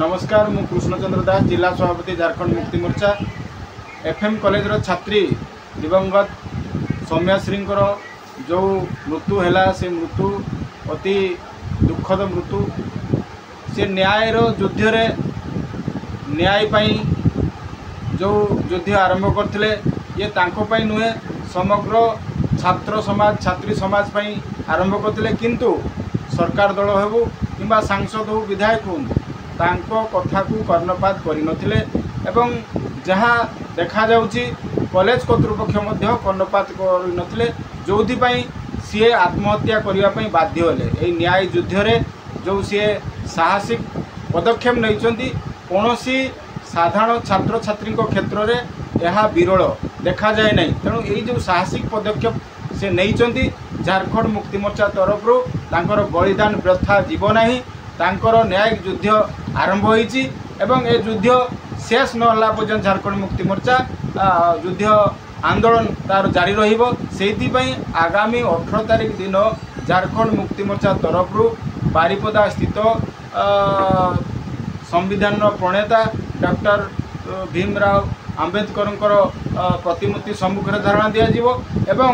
ନମସ୍କାର, ମୁଁ କୃଷ୍ଣଚନ୍ଦ୍ର ଦାସ, ଜିଲ୍ଲା ସଭାପତି, ଝାଡ଼ଖଣ୍ଡ ମୁକ୍ତି ମୋର୍ଚ୍ଚା। ଏଫ୍ ଏମ୍ କଲେଜର ଛାତ୍ରୀ ଦିବଙ୍ଗତ ସୌମ୍ୟାଶ୍ରୀଙ୍କର ଯେଉଁ ମୃତ୍ୟୁ ହେଲା, ସେ ମୃତ୍ୟୁ ଅତି ଦୁଃଖଦ ମୃତ୍ୟୁ। ସେ ନ୍ୟାୟର ଯୁଦ୍ଧରେ, ନ୍ୟାୟ ପାଇଁ ଯେଉଁ ଯୁଦ୍ଧ ଆରମ୍ଭ କରିଥିଲେ, ଇଏ ତାଙ୍କ ପାଇଁ ନୁହେଁ, ସମଗ୍ର ଛାତ୍ର ସମାଜ, ଛାତ୍ରୀ ସମାଜ ପାଇଁ ଆରମ୍ଭ କରିଥିଲେ। କିନ୍ତୁ ସରକାର ଦଳ ହେଉ କିମ୍ବା ସାଂସଦ ହେଉ, ବିଧାୟକ ହୁଅନ୍ତୁ, ତାଙ୍କ କଥାକୁ କର୍ଣ୍ଣପାତ କରିନଥିଲେ ଏବଂ ଯାହା ଦେଖାଯାଉଛି, କଲେଜ କର୍ତ୍ତୃପକ୍ଷ ମଧ୍ୟ କର୍ଣ୍ଣପାତ କରିନଥିଲେ, ଯେଉଁଥିପାଇଁ ସିଏ ଆତ୍ମହତ୍ୟା କରିବା ପାଇଁ ବାଧ୍ୟ ହେଲେ। ଏଇ ନ୍ୟାୟ ଯୁଦ୍ଧରେ ଯେଉଁ ସିଏ ସାହସିକ ପଦକ୍ଷେପ ନେଇଛନ୍ତି, କୌଣସି ସାଧାରଣ ଛାତ୍ରଛାତ୍ରୀଙ୍କ କ୍ଷେତ୍ରରେ ଏହା ବିରଳ ଦେଖାଯାଏ ନାହିଁ। ତେଣୁ ଏଇ ଯେଉଁ ସାହସିକ ପଦକ୍ଷେପ ସେ ନେଇଛନ୍ତି, ଝାଡ଼ଖଣ୍ଡ ମୁକ୍ତି ମୋର୍ଚ୍ଚା ତରଫରୁ ତାଙ୍କର ବଳିଦାନ ବ୍ୟଥା ଯିବ ନାହିଁ। ତାଙ୍କର ନ୍ୟାୟିକ ଯୁଦ୍ଧ ଆରମ୍ଭ ହୋଇଛି ଏବଂ ଏ ଯୁଦ୍ଧ ଶେଷ ନ ହେଲା ପର୍ଯ୍ୟନ୍ତ ଝାଡ଼ଖଣ୍ଡ ମୁକ୍ତି ମୋର୍ଚ୍ଚା ଯୁଦ୍ଧ ଆନ୍ଦୋଳନ ତାର ଜାରି ରହିବ। ସେଇଥିପାଇଁ ଆଗାମୀ 18 ତାରିଖ ଦିନ ଝାଡ଼ଖଣ୍ଡ ମୁକ୍ତି ମୋର୍ଚ୍ଚା ତରଫରୁ ବାରିପଦା ସ୍ଥିତ ସମ୍ବିଧାନର ପ୍ରଣେତା ଡକ୍ଟର ଭୀମରାव ଆମ୍ବେଦକରଙ୍କର ପ୍ରତିମୂର୍ତ୍ତି ସମ୍ମୁଖରେ ଧାରଣା ଦିଆଯିବ ଏବଂ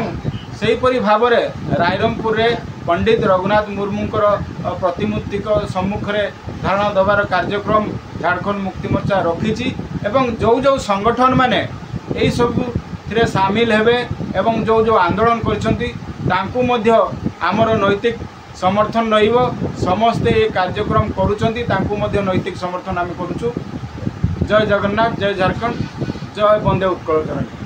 ସେହିପରି ଭାବରେ ରାଇରଙ୍ଗପୁରରେ ପଣ୍ଡିତ ରଘୁନାଥ ମୁର୍ମୁଙ୍କର ପ୍ରତିମୂର୍ତ୍ତିଙ୍କ ସମ୍ମୁଖରେ ଧାରଣା ଦେବାର କାର୍ଯ୍ୟକ୍ରମ ଝାଡ଼ଖଣ୍ଡ ମୁକ୍ତି ମୋର୍ଚ୍ଚା ରଖିଛି। ଏବଂ ଯେଉଁ ଯେଉଁ ସଂଗଠନ ମାନେ ଏଇସବୁଥିରେ ସାମିଲ ହେବେ ଏବଂ ଯେଉଁ ଯେଉଁ ଆନ୍ଦୋଳନ କରିଛନ୍ତି, ତାଙ୍କୁ ମଧ୍ୟ ଆମର ନୈତିକ ସମର୍ଥନ ରହିବ। ସମସ୍ତେ ଏ କାର୍ଯ୍ୟକ୍ରମ କରୁଛନ୍ତି, ତାଙ୍କୁ ମଧ୍ୟ ନୈତିକ ସମର୍ଥନ ଆମେ କରୁଛୁ। ଜୟ ଜଗନ୍ନାଥ, ଜୟ ଝାଡ଼ଖଣ୍ଡ, ଜୟ ବନ୍ଦେ ଉତ୍କଳ ଜନନୀ।